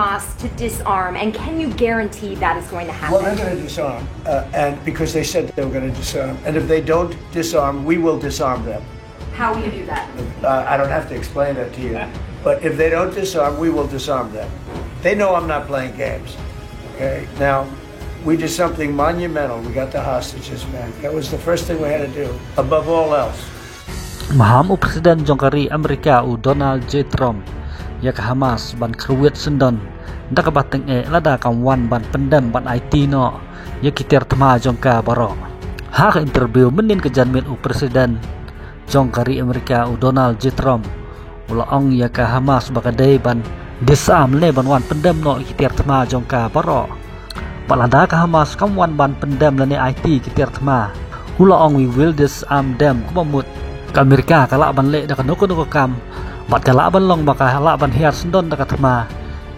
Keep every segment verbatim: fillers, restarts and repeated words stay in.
Hamas to disarm, and can you guarantee that is going to happen? Well, they're going to disarm, uh, and because they said they were going to disarm, and if they don't disarm, we will disarm them. How will you do that? Uh, I don't have to explain that to you, but if they don't disarm, we will disarm them. They know I'm not playing games. Okay, now we did something monumental. We got the hostages back. That was the first thing we had to do, above all else. Maham u President jong ka ri Amerika u Donald J Trump ïa ka Hamas ban kyrwiat syndon da kaba tyngeh lada kam wan ban pyndem ban aiti noh ïa ki tiar thma jong ka baroh. Ha ka interview mynnin ka janmiet u President jong ka ri Amerika u Donald J Trump u la ong ïa ka Hamas ba ka dei ban disarm ne ban wan pyndem noh ïa ki tiar thma jong ka baroh. Bad lada ka Hamas kam wan ban pyndem lane aiti ki tiar thma, u la ong, "We will disarm them." Kumba mut ka Amerika ka lah ban leh da kano kano ka kam bad ka lah ban long ba ka lah ban hiar syndon da ka thma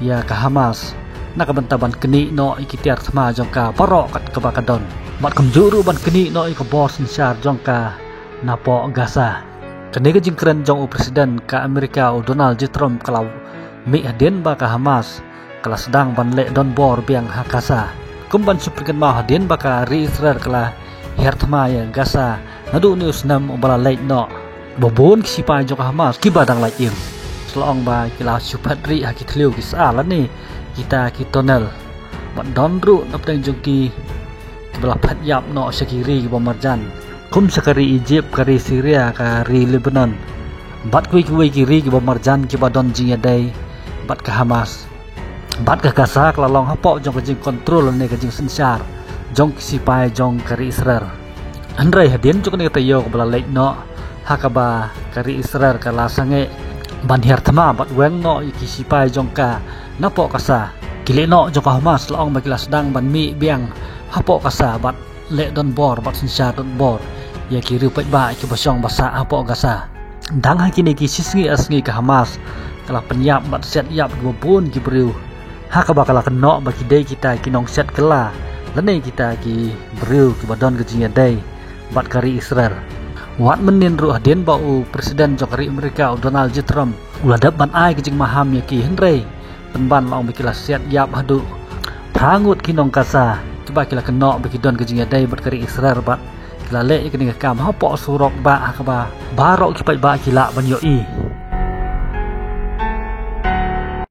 ïa ka Hamas na ka bynta ban knieh noh ïa ki tiar thma jong ka baroh kat kaba ka don. Bad kumjuh ruh ban knieh noh ïa ka bor synshar jong ka napoh Gaza. Kane ka jingkren jong u President ka Amerika u Donald J Trump ka la mih hadien ba ka Hamas ka la sdang ban leh donbor biang ha Gaza. Kum ban shu pynkynmaw, hadien ba ka ri Israel ka la hiar thma ïa Gaza naduh une u snem uba la leit noh, ba bun ki sipai jong ka Hamas kiba dang lait im, sa la ong ba ki la shu phet rieh ha ki thliew ki sah lane kita ki tunnel. Bad don ruh na pdeng jong ki kiba la phet ïap noh sha ki ri kiba marjan, kum sha ka ri Egypt, ka ri Syria, ka ri Lebanon bad kiwei kiwei ki ri kiba marjan kiba don jingïadei bad ka Hamas. Bad ka Gaza ka la long hapoh jong ka jingkontrol lane ka jingsynshar jong ki sipai jong ka ri Israel. Hynrei hadien jong kane ka taïew kaba la leit noh, ha kaba ka ri Israel ka la sangeh ban hiar thma bad weng noh ïa ki sipai jong ka napoh Gaza, ki lehnoh jong ka Hamas la ong ba ki la sdang ban mih biang hapoh Gaza bad leh donbor bad synshar donbor ïa ki riew paidbah kiba shong ba sah hapoh Gaza. Dang ha kine ki shisngi arsngi ka Hamas ka la pynïap bad siat ïap kiba bun ki briew, ha kaba ka la kynnoh ba ki dei kita ki nongsiat kylla lane kita ki briew kiba don ka jingïadei bad ka ri Israel. Wat mynnin ruh, hadien ba u President jong ka ri Amerika u Donald J Trump u la dep ban ai ka jingmaham ïa ki, hynrei pynban la ong ba ki la siat ïap haduh phra ngut ki nong Gaza kiba ki la kynnoh ba ki don ka jingïadei bad ka ri Israel bad ki la leh ïa kane ka kam hapoh surok bah ha kaba baroh ki paidbah ki lah ban ïohi.